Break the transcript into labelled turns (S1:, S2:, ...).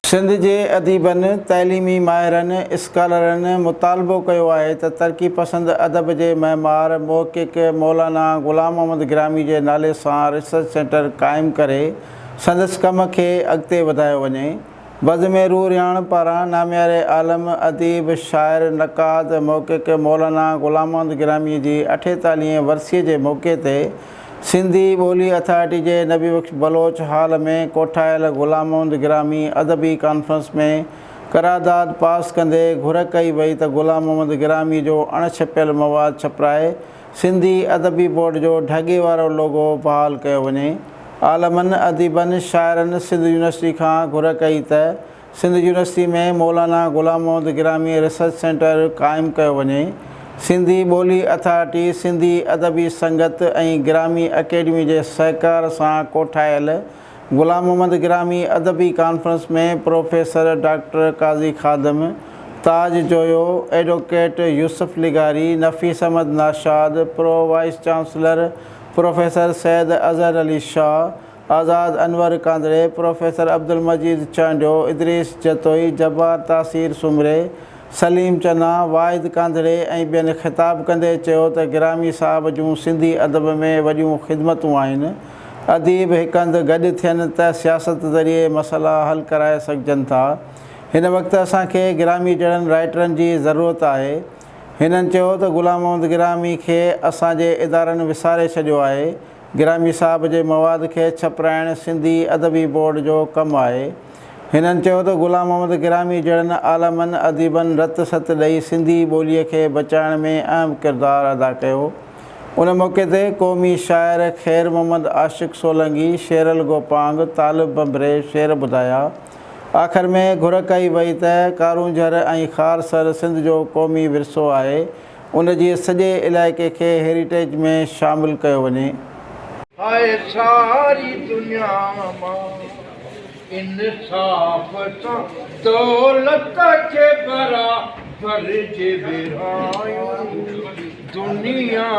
S1: سنڌ جي اديبن، تعليمي ماهرن، اسڪالرن مطالبو ڪيو آهي ته ترقي پسند ادب جي معمار محقق مولانا غلام محمد گرامي جي نالي سان ريسرچ سينٽر قائم ڪري سندس ڪم کي اڳتي وڌايو وڃي. بزم روح رهاڻ پاران نامياري عالم، اديب، شاعر، نقاد، محقق مولانا غلام محمد گرامي جي اٺيتاليهين ورسيء جي موقعي تي سنڌي ٻولي اٿارٽي جي نبي بخش بلوچ هال ۾ ڪوٺايل غلام محمد گرامي ادبي ڪانفرنس ۾ قرارداد پاس ڪندي گهر ڪئي وئي ته غلام محمد گرامي جو اڻ ڇپيل مواد ڇپرائي سنڌي ادبي بورڊ جو ڍڳي وارو لوگو بحال ڪيو وڃي. عالمن، اديبن، شاعرن سنڌ يونيورسٽي کان گهر ڪئي ته Sindh university ۾ Maulana Ghulam Muhammad Girami research centre قائم ڪيو وڃي. سنڌي ٻولي اٿارٽي، سنڌي ادبي سنگت ۽ گرامي اڪيڊمي جي سهڪار سان ڪوٺايل غلام محمد گرامي ادبي conference ۾ professor doctor Qazi Khadim, Taj Joyo, advocate Yousuf لغاري، Nafees Ahmed Nashad, pro vice chancellor professor Syed Azhar Ali Shah, Azad Anwar Kandhri, professor Abdul Majeed Chandio, Idrees Jatoi, Jabbar Taseer Soomro, Saleem Channa, Wahid Kandhri ۽ ٻين خطاب ڪندي چيو ته گرامي صاحب جون سنڌي ادب ۾ وڏيون خدمتون آهن، اديب هڪ هنڌ گڏ ٿين ته سياست ذريعي مسئلا حل ڪرائي سگهجن ٿا، هن وقت اسان کي گرامي جهڙن رائيٽرن جي ضرورت آهي. هنن چيو ته غلام محمد گرامي کي اسان جي ادارن وساري ڇڏيو آهي، گرامي صاحب جي مواد کي ڇپرائڻ سنڌي ادبي بورڊ جو ڪم آهي. هنن چيو ته غلام محمد گرامي جهڙن عالمن اديبن رت ست ڏئي سنڌي ٻوليء کي بچائڻ ۾ اهم ڪردار ادا ڪيو. ان موقعي تي قومي شاعر خير محمد عاشق سولنگي، شيرل گوپانگ، طالب ڀنڀري شعر ٻڌايا. آخر ۾ گهر ڪئي وئي ته ڪارونجهر ۽ خارسر سنڌ جو قومي ورثو آهي. ان جي سڄي علائقي کي هيريٽيج ۾ شامل ڪيو وڃي.
S2: هاء ساري دنيا مان انصاف سان دولت کي برابر جي ورهايون دنيا.